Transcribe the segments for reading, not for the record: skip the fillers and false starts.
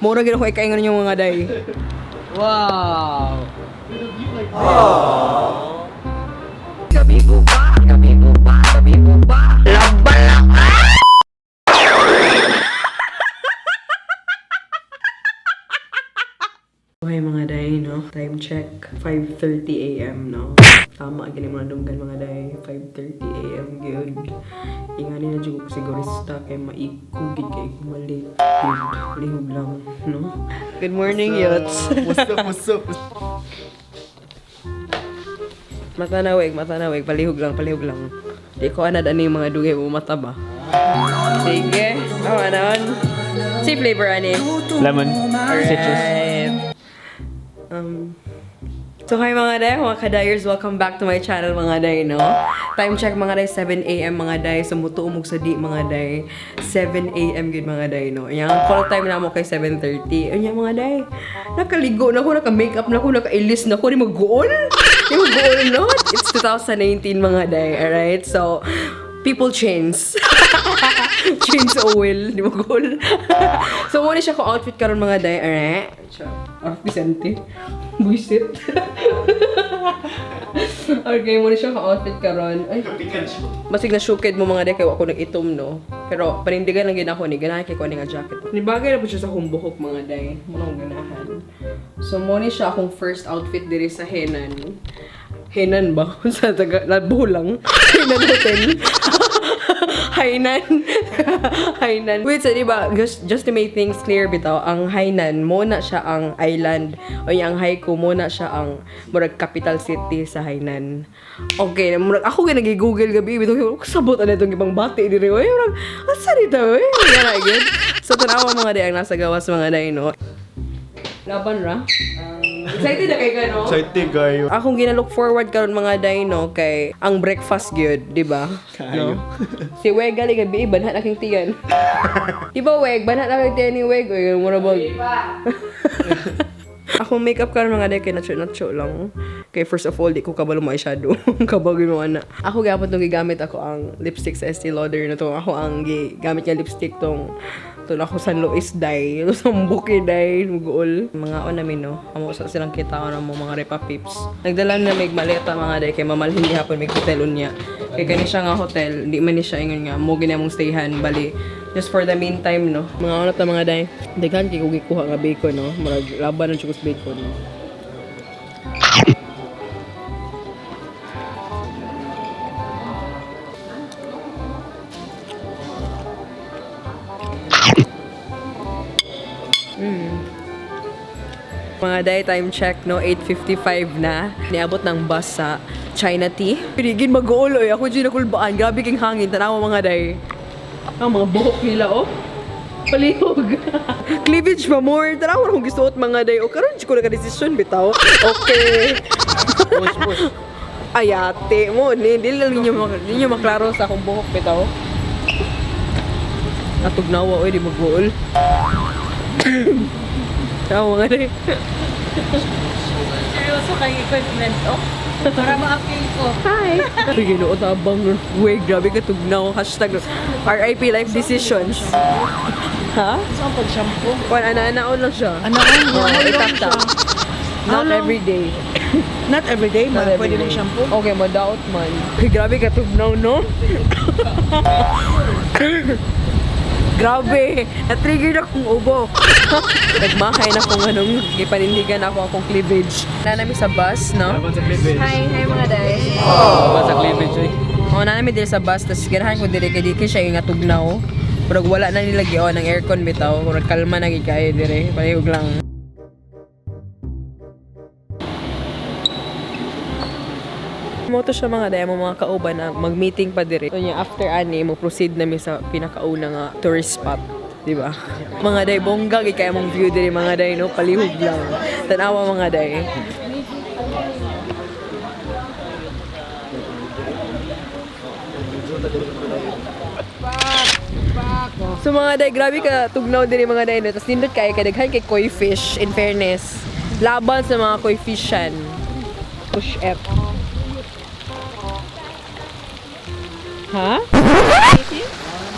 Mura gid ako ikaingon ninyo, mga day. Wow! Okay, mga day, no? Time check, 5:30 a.m., no? Tama, gini mga dunggan, mga day. 5:30 a.m. Gyud. Ingani na jud ko sigurista kay maikugid kay malit. Gyud, lihog lang, no? Good morning, yots. What's up, what's up? Mata na weg, mata na weg. Palihog lang, palihog lang. Di ko anad ano yung mga dugay mo mata ba? Sige. Oh, ano? Si flavor ani. Lemon. Citrus. Alright. So hi, mga day, mga kadayers, welcome back to my channel, mga day, no? Time check, mga day, 7 a.m., mga day, so mutuumog sa di, mga day, 7 a.m. gid, mga day, no? Yang call time na mo kay 7:30. Unya, mga day, nakaligo na ko, naka-makeup na ko, naka-ilis na ko, di mag-gool? Di mag-gool, no? It's 2019, mga day, alright? So, people change. Change oil, di mo goal. So, muna siya ko outfit karon, mga day, alright? Siya. Ah, Vicente. Buisit. Okay, muna siya ko outfit karon. Ay, masig na shuked mo, mga day, kay wa ko nag-itom, no? Pero panindigan lang gid ako ni ganahan kay ko ani nga jacket. Nibagay na po siya sa akong buhok, mga day. Muna akong ganahan. So, muna siya akong first outfit diri sa Henan. Henan ba? Sa taga, Labulang. Henan Hotel. Hainan. Hainan. Wait, so di ba, just to make things clear bitaw, ang Hainan, mo na siya ang island, o yung ang Haikou, mo na siya ang murag capital city sa Hainan. Okay, murag ako gyud nagi-google gabi, bitaw, sabot ana itong ibang bati diri. Oy, murag, asa dito, oy? Ngana gyud. So, tanawa, mga day, ang nasa gawas, mga day, no? Laban ra? Excited na kay ka, no? Excited kayo. Akong gina-look forward karon, mga day, no, kay ang breakfast gyud, di ba? No? Si Weg gali gabi banhat na king tiyan. Di ba, Weg? Banhat na king tiyan ni Weg. Oy, mura ba? Akong makeup karon, mga day, kay nacho nacho lang. Kay first of all, di ko kabalo mo eyeshadow. Kabagay mo ana. Ako gyapon tong gigamit ako ang lipstick sa Estee Lauder na to. Ako ang gigamit nga lipstick tong to ako San Luis day, sa Buki day, muguol. Mga on namin, no. Amo sa silang kita na mo mga repa pips. Nagdala na mig maleta, mga day, kay mamalhin gihapon mig hotel unya. Kay kani siya nga hotel, di man ni siya ingon nga mo gina mong stayhan bali. Just for the meantime, no. Mga ano ta, mga day. Daghan kay kog gikuha nga bacon, no. Murag laban ng chukos bacon. Mga day, time check, no? 8:55 na. Niabot ng bus sa China Tea. Pinigin mag-uolo eh. Ako dyan nakulbaan. Grabe king hangin. Tanawa, mga day. Ang mga buhok nila, oh. Palihog. Cleavage pa more. Tanawa akong gisuot, mga day. O, karon ko naka-desisyon, bitaw. Okay. Push, push. Ayate mo. Ni, di lang ninyo, ninyo maklaro sa akong buhok, bitaw. Natugnawa, oy, di mag-uol. Tama, mga day. Seryoso kay equipment, oh. Para ma-appeal ko. Hi! Uy, ginoo, tabang. Uy, grabe ka tugnaw. #RIP life decisions. Ha? Saan pag-shampoo? Kung ana-anaon lang siya. Anaon? Oh, How long itap-tap. siya? Not How long? every day. Not every day, Not ma. every Pwede day. mag-shampoo. Okay, madaot man. Uy, grabe ka tugnaw, no? Grabe! Na-trigger na akong ubo. Nagmahay na kung anong gipanindigan ako akong cleavage. Na namin sa bus, no? Laban sa cleavage. Hi, hi, mga day. Laban sa cleavage, eh. Oo, na namin diri sa bus, tapos ganahan ko diri kay di kay siya yung tugnaw. Murag wala na nila gion ang aircon bitaw, murag kalma na gid kayo diri, palihog lang. Moto siya, mga day, mo mga kauban na mag-meeting pa diri. So, niya, after ani mo proceed na mi sa pinakauna nga tourist spot. Di ba? Mga day, bongga gid kay mong view diri, mga day, no, palihog lang. Tanawa, mga day. So, mga day, grabe ka tugnaw diri, mga day, no. Tapos nindot kay kadaghan kay koi fish, in fairness. Laban sa mga koi fish yan. Push up. Ha?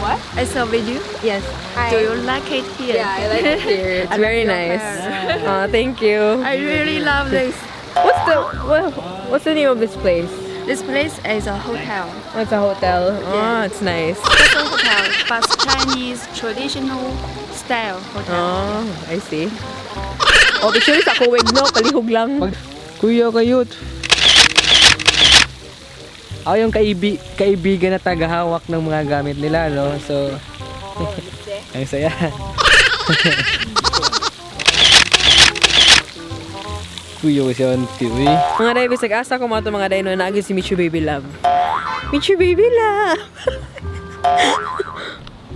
What? I saw video. Yes. Hi. Do you like it here? Yeah, I like it here. It's very nice. Thank you. I really love this. What's the name of this place? This place is a hotel. Oh, it's a hotel. Oh, it's nice. It's a hotel, but Chinese traditional style hotel. Oh, I see. Oh, picture sa kuwig, no? Palihog lang. Kuya kayot. Ako yung kaibigan na tagahawak ng mga gamit nila, no? So, ang saya. Kuya ko siya on TV. Mga day, bisag asa ko mga to mga day, no, naagi si Michu Baby Love. Michu Baby Love!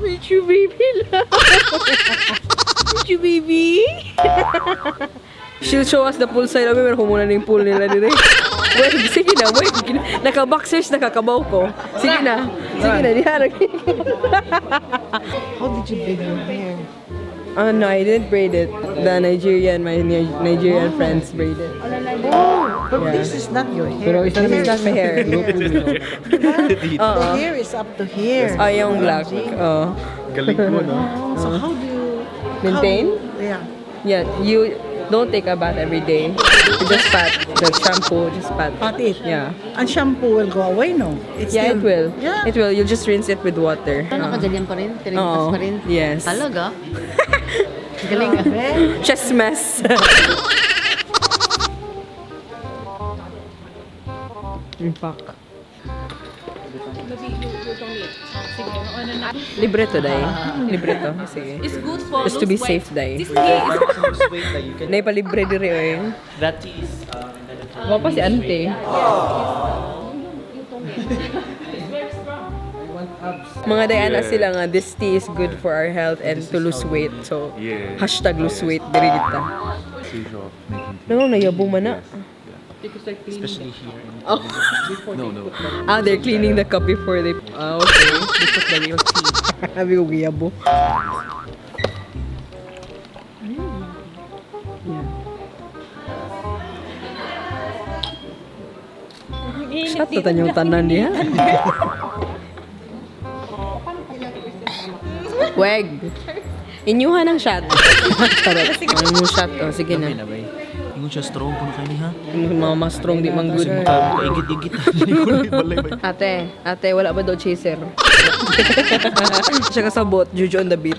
Michu Baby Love! Michu Baby! She'll show us the pool side. Abi, meron muna na yung pool nila dire. Wait, sige na, wait. Naka-boxers, nakakabaw ko. Sige na. Sige na, diha. How did you braid your hair? Oh no, I didn't braid it. The Nigerian, my Nigerian friends braid it. Oh, but this is not your hair. Pero isa This is not my hair. The hair is up to here. Oh, yung black. Oh. Galing mo, no? So how do you Maintain? Yeah. Yeah, you don't take a bath every day. You just pat the shampoo, just pat. Pat it. Yeah. And shampoo will go away, no? It's Yeah, it still- will. Yeah. It will. You'll just rinse it with water. Ano, nakaganyan pa rin? Tirintas Oo. pa rin? Yes. Talaga? Galing ah. Just mess. Fuck. Libre to, day. Libre to. Sige. It's good for Just to be lose weight. safe, day. This tea is Nay palibre diri oy. That tea is Wa pa si ante. Mga day ana sila nga this tea is good for our health and to lose weight. So #LoseWeight diri kita. No, nayabo man na. Especially here in Oh. No. Ah, they're cleaning the cup before they... Ah, okay. They put the real tea. Sabi ko, giyabo. Yeah. Shot to tanyong tanan niya. Weg. Inyuha ng shot. Charot. Ano mo shot? Oh, sige na. Ingon siya strong kuno kay niha. Mga mas strong di man good. Kaigit-igit. Ate, ate, wala ba daw chaser? Siya kasabot, Juju on the beat.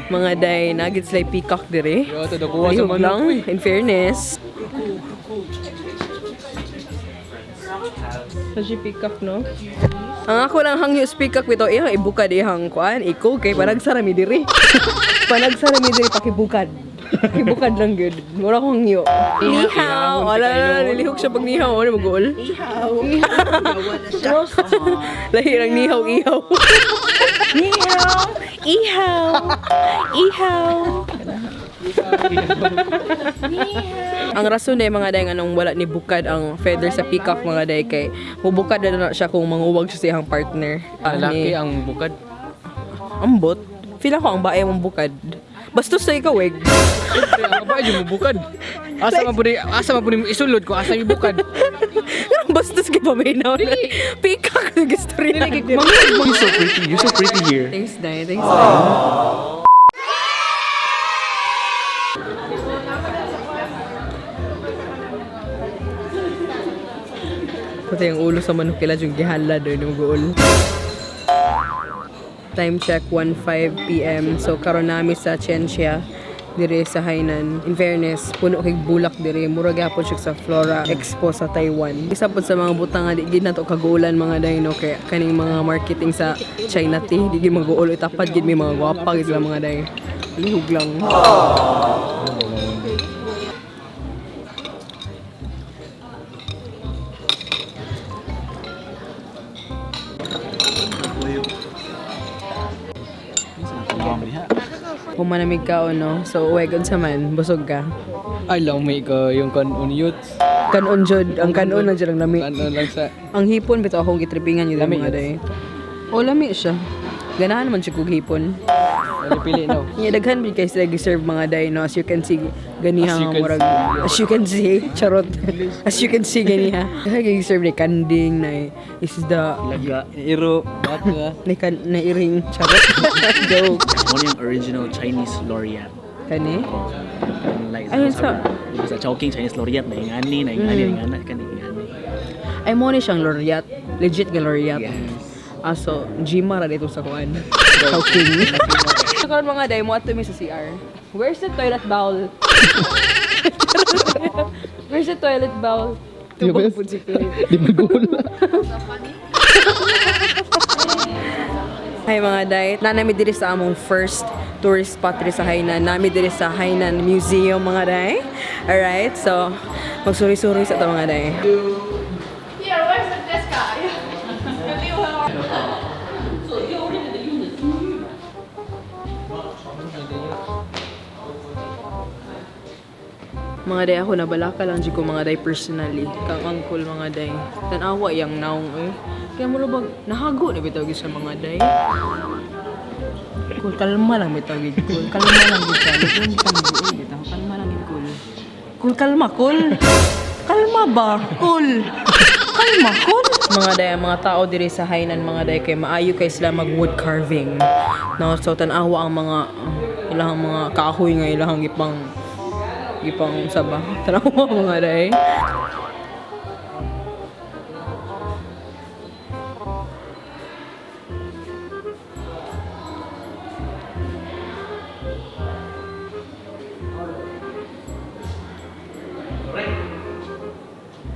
Mga day, nagits like peacock dire. Yo, to nakuha sa Palihog manok, lang, uy. in fairness. Sa peacock, no? Ang ako lang hangyo sa peacock bitaw iyang ibukad iyang kuan, iko kay panagsara mi diri. Panagsara mi diri pakibukad. Pakibukad lang gyud. Mura ko hangyo. Nihaw. Wala na, nilihok siya pag nihaw. Ano mag-uol? Ihaw. Lahi lang nihaw, ihaw. Nihaw. Ihaw. Ihaw. Ang rason na mga day anong wala ni bukad ang feather sa peacock mga day kay mubukad na na siya kung manguwag siya sa iyang partner. Ah, Lalaki ni- ang bukad. Ambot. Feel ako ang bae mong bukad. Bastos sa ikaw, weg. Siyempre, ang babae yung bukad. Asa man po ni, asa man po ni isulod ko, asa yung bukad. Bastos kay paminaw na. Peacock na gusto rin. You're so pretty. You're so pretty here. Thanks, Day. Thanks, Day. Pati ang ulo sa manok kila yung gihala doon yung guol. Time check 1:05 PM. So karon nami sa Chenxia dire sa Hainan. In fairness, puno kay bulak dire. Mura gyapon siya sa Flora Expo sa Taiwan. Isa pod sa mga butang nga di gid nato kagulan mga dino kay kaning mga marketing sa China tea di gid maguol itapad gid may mga gwapa gid sila mga day. Lihog lang. Kung manamig ka o no, so uwi sa man, busog ka. Ay, lami ko yung kanon youths. Kanon jud, ang kanon na jud ang lami. Kanon lang sa... Ang hipon bitaw akong gitripingan yun Lami mga day. O lami siya. Ganahan man siya kog hipon. Ano pili, no? Yeah, daghan man kay sila gi-serve mga day no. As you can see, Ganiha As you nga can murag as you can see, charot. As you can see ganiha. Kay serve ni kanding na isda, Laga, iro, baka. na kan na iring, charot. Joke. Mo ni ang original Chinese laureate. Kani? Like, Ayun sa- sa Chowking Chinese laureate na ingani, na ingani, na ingani, kani ingani. Ay mo ni siyang laureate. Legit nga laureate. Yes. Ah, so, Gima ra dito sa kuan. Chowking. So karon mga day mo ato mi sa CR. Where's the toilet bowl? Where's the toilet bowl? Tubog po si Philip. Di magulo. Hi mga day. Nanami diri sa among first tourist spot diri sa Hainan. Nami diri sa Hainan Museum mga day. Alright, so magsuri-suri sa ta mga day. Here, where's the desk guy? Mga day ako nabalaka lang jud ko mga day personally. Kang uncle mga day. Tan-awa yang naong eh. Kaya mo bag nahago na bitaw gyud sa mga day. Cool, kalma lang bitaw gyud cool. Kalma lang gyud ka. Cool, kalma bitaw. Kalma lang gyud cool. Cool, kalma, cool. Kalma ba? Cool. Kalma, cool. Mga day, ang mga tao diri sa Hainan mga day kay maayo kay sila mag wood carving. No, so tan-awa ang mga ilahang mga kahoy nga ilahang ipang ipang saba. Tanawa mga day.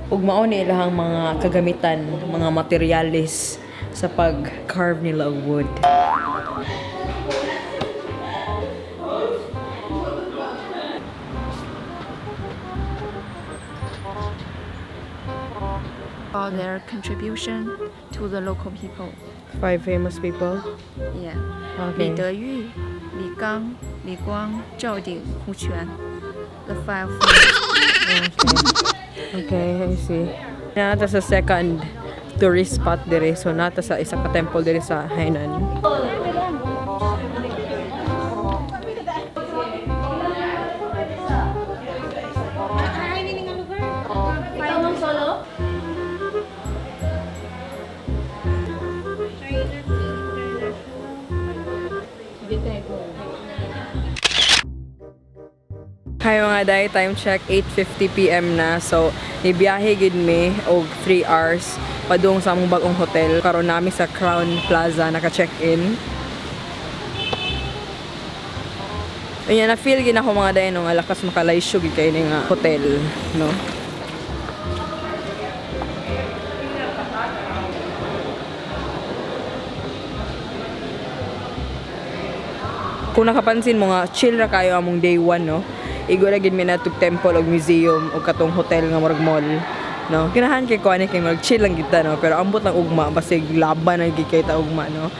Ug mao ni ilahang mga kagamitan, mga materyales sa pag-carve nila og wood. About their contribution to the local people. Five famous people. Yeah. Okay. 李德裕、李刚、李光、赵鼎、胡权。The five Okay, I see. Nata sa second tourist spot dire. So nata sa isa ka temple dire sa Hainan. Hi mga day, time check 8:50 PM na. So, nibiyahe gid mi og 3 hours padung sa among bagong hotel. Karon nami sa Crown Plaza naka-check-in. Unya na feel gid ako mga day no nga lakas makalaysyo gid kay ni nga hotel, no. Kung nakapansin mo nga chill ra kayo among day 1 no. Igo ra gid mi natug temple og museum og katong hotel nga murag mall no. Ganahan kay ko ani kay murag chill lang kita no, pero ambot lang ugma basig laban na gid kay ta ugma no.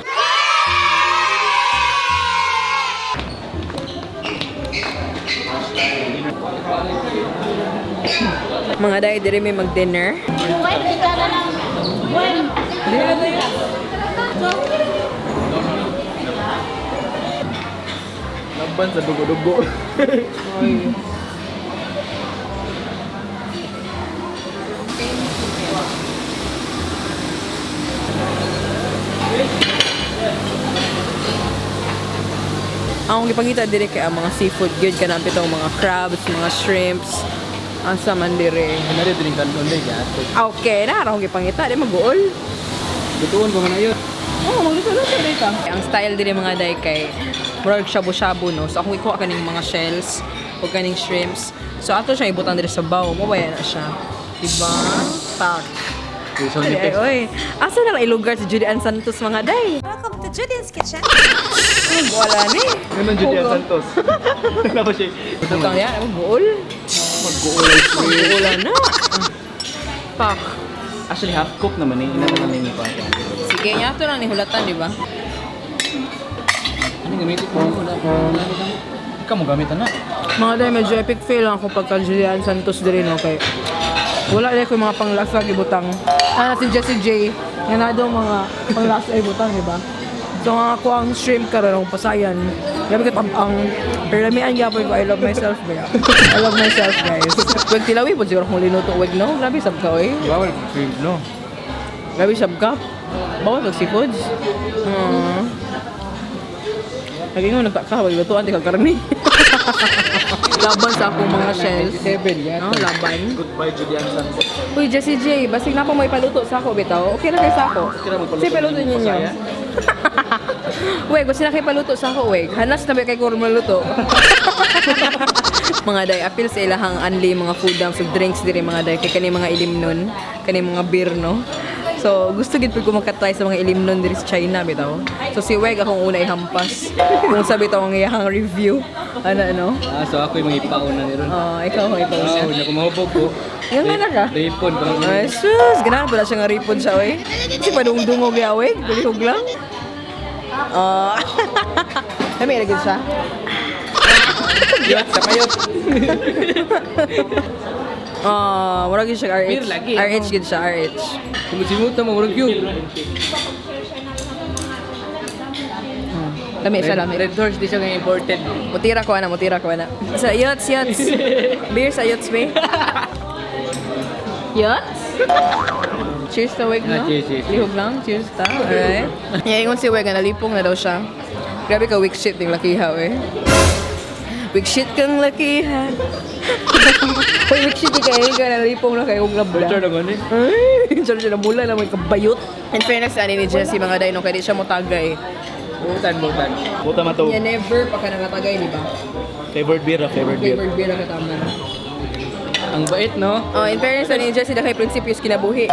Mga day diri may mag-dinner. Diri na tayo. Laban sa dugo-dugo. Ang akong gipangita diri kay ang mga seafood gyud kanang pitong mga crabs, mga shrimps. Asa man diri. Ano rin din kandon day ka? Okay, na akong gipangita di maguol. Lutuon pa man ayo. Oo, oh, magluto-luto diri ka. Ang style diri mga day kay murag shabu-shabu no. So akong ikuha kaning mga shells o kaning shrimps. So ato siya ibutang diri sa baw, mo ba na siya. Diba? Tak. So Ay, ay, oy. Asa na lang ilugar si Judy Ann Santos mga day? Welcome to Julian's Kitchen. Ay, wala ni. Ano Julian Santos? Ano ba siya? Butang yan, maguol. Mag-uulay. Maguola na. Pak. Actually, half cooked naman eh. Ina naman ni pa. Sige, niya ito lang nihulatan, di ba? Ano gamitin ko? Wala ko. Ikaw mo gamit na. Mga day, medyo epic fail lang ako pagka Julian Santos diri no kay wala rin ko yung mga panglasa ibutang. Ah, si Jessie J. Nga na daw mga panglasa ibutang, di ba? So nga ako ang shrimp karon ang pasayan. Grabe ka tabang. Pero lamian gyapon ko, I love myself ba? I love myself, guys. Wag tilawi po siguro kung linuto wag no. Grabe sab ka oy. Bawal shrimp, no? Grabe sab ka. Bawal kag seafoods. Lagi nga nagta ka, wag lutuan di ka karni. Laban sa akong mga shells. 7 yan. No, laban. Goodbye, Julian Santos. Uy, Jessie J, basig na po may paluto sa ako, bitaw. Okay na kay sa ako. Okay na magpaluto Sige, paluto ng ninyo. pasaya? Wait, gusto na kay paluto sa ako, wait. Hanas na ba kay kurma luto? Mga day, appeal sa ilahang anli mga food dumps ug drinks diri mga day kay kani mga ilimnon, kani mga beer no. So, gusto gid pud ko makatry sa mga ilimnon diri sa China bitaw. So si Weg akong una ihampas. Kung sa bitaw ang iyahang review. Ano ano? Ah, so ako yung mga ipauna ni ron. Oh, ikaw ang ipauna. Ah, unya ko mahubog ko. Yung nga na ka? Ripon pa lang. Ay, sus! Ganahan pala siya nga ripon siya, oy. Kasi padungdungog ya, oy. Palihog lang. Ah. Dami, ilagin siya. Yot, sa payot. Ah, murag yun siya RH. Beer lagi. RH gid siya, RH. Sumut-simut na murag yun. Lami siya, lami. Red Horse di siya nga imported. Mutira ko ana, mutira ko ana. Sa yachts, yachts. Beer sa yachts, be. Yachts? Cheers to Weg, no? Ah, cheers, cheers. Lihog lang, cheers ta. Alright. Yeah, ingon si Weg, nga nalipong na daw siya. Grabe ka weak shit ng lakiha, eh. Weak shit kang lakiha. Uy, weak shit ka eh. Ka nalipong na kayo labla. Char na gani. Ay, char siya nabula na may kabayot. In fairness, ani ni Jessie, mga day, no, kaya di siya motagay. Butan, butan. Buta mato. Yeah, never pa ka nangatagay, di ba? Favorite beer, ah, favorite beer. Favorite beer ang katama na. Ang bait, no? Oh, in fairness, ani Jessie, na kay prinsipyos kinabuhi.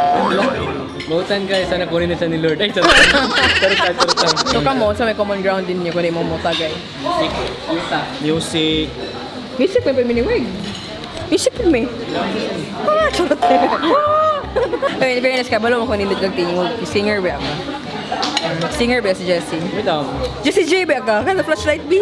Butan guys, sana kunin na siya ni Lord. Ay, charot. Charot, charot, charot. So kamo, sa may common ground din niyo, kung di mo motagay. Music, yuta. Music. Music may paminiwig. Music pa may. Ah, charot. I mean, in fairness, kabalo mo kung nindot kag tingog. Singer ba ka? Singer ba si Jessie? Wait lang. Jessie J ba ka? Kana flashlight B?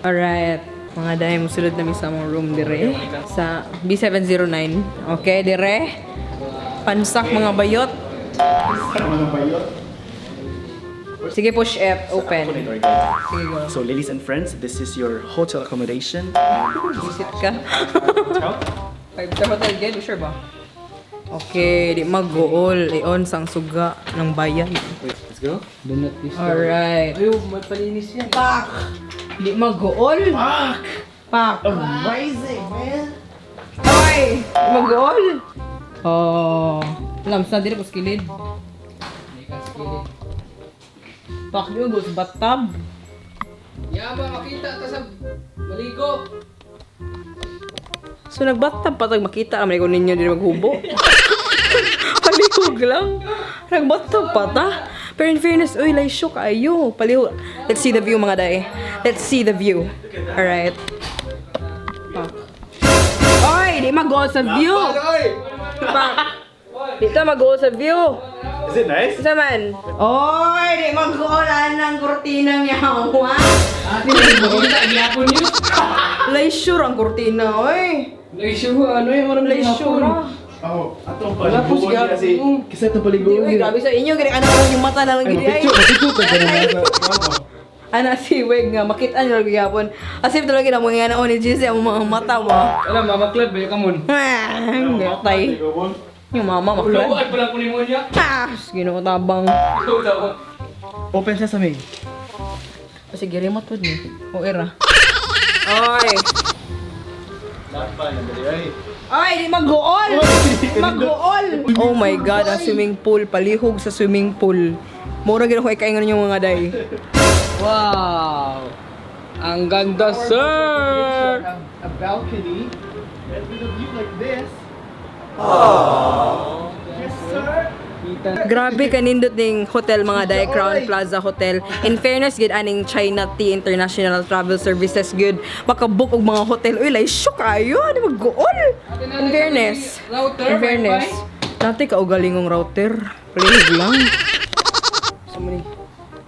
Alright. Mga day, musulod na mi sa among room dire. Sa B709. Okay, dire. Pansak mga bayot. Sige, push F. Open. Sige, go. So, ladies and friends, this is your hotel accommodation. Visit ka. Five-star hotel, gid, sure ba? Okay, di mag-goal. I-on sang suga ng bayan. Wait, let's go. Do not disturb. Alright. Ay, may palinis yan. Pak! Di mag-goal. Pak! Pak! Amazing, man. Oy! Di mag-goal! Oh. Alam, sa dili ko skilid. Pak, di mag-goal sa bathtub. Yaba, makita ta sa maligo. So nagbathtub pa tag makita naman ko ninyo dili maghubo. Palihog lang. Nagbathtub pa ta. Pero in fairness, uy, laysyo kaayo. Palihog. Let's see the view mga day. Let's see the view. Alright. Pak. Oy, di mag-go sa view. Pak. Di ta mag-go sa view. Is it nice? Isa man. Oy, di mag-go ng kurtinang yawa. Ate, makita, gihapon yun. Laysyo ang kurtina, oy. Laisyo, ano yung marang Laysyo ra. Oh, atong Wala po paliguan siya. kasi. Kasi atong paliguan. Uy, grabe sa inyo. Gani, ano lang yung mata na lang gini. Ay, ana si Weg nga, makita niyo lang gihapon. As if talaga na mga na ni Jesse ang mga mata mo. Alam, Mama Claude, ba ka mun? Ah, gatay. Yung mama maklad. Luwag pala kunin mo niya. Ah, ginoo tabang. Open sesame. Sige, remote po niyo. O era. Oy. Ay, di mag-goal! Mag-goal! Oh my God, ang swimming pool. Palihog sa swimming pool. Mura gina ko ikaingan yung mga day. Wow! Ang ganda, sir! A balcony and with a view like this. Yes, sir. Kita. Grabe kanindot ning hotel mga day, Crown Plaza Hotel. In fairness gid aning China Tea International Travel Services gud makabook og mga hotel. Uy, lay shock ayo, di mag-gool. In fairness. Router, In fairness. Dati ka ugalingong router. Palihog lang.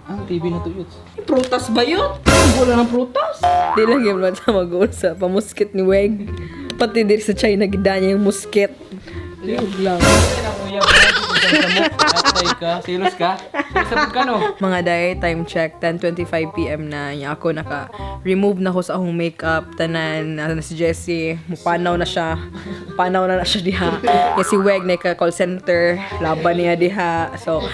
Ang TV na to, Yuts. Prutas ba yun? Wala ng prutas. Di lang yung sa mag-gool sa pamuskit ni Weg. Pati diri sa China gida niya yung musket. Palihog lang. Atay ka, silos ka. Silos ka no. Mga day, time check, 10:25 p.m. na. Nya ako naka-remove na ko sa akong makeup. Tanan, nasa na si Jessie. Mupanaw na siya. Panaw na na siya diha. Nya si Weg, na call center. Laban niya diha. So,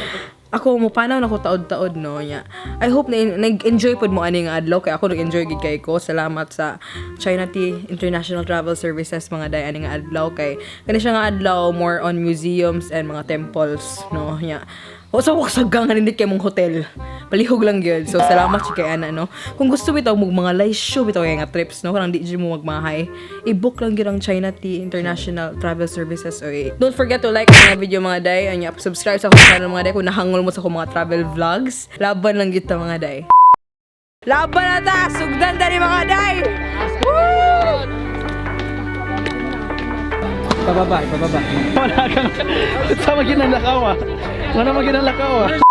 ako mupanaw na ko taod-taod, no, nya. I hope na nag-enjoy pod mo ani nga adlaw kay ako nag-enjoy gid kay ko. Salamat sa China Tea International Travel Services, mga day, ani nga adlaw kay kani siya nga adlaw more on museums and mga temples, no, nya. O sa sa gangan hindi kay mong hotel. Palihog lang gyud. So salamat si kay ana, no. Kung gusto bitaw mo mga laysyo bitaw kay nga trips, no, kanang di jud mo magmahay. I-book lang gyud ang China Tea International Travel Services oy. Don't forget to like ang video, mga day. Anya subscribe sa akong channel, mga day, kung nahangol mo sa akong mga travel vlogs. Laban lang gyud ta, mga day. Laban na ta! Sugdan dali, mga day! Woo! Pababa, pababa. Wala kang... Sa maginalakaw ah. Wala maginalakaw ah.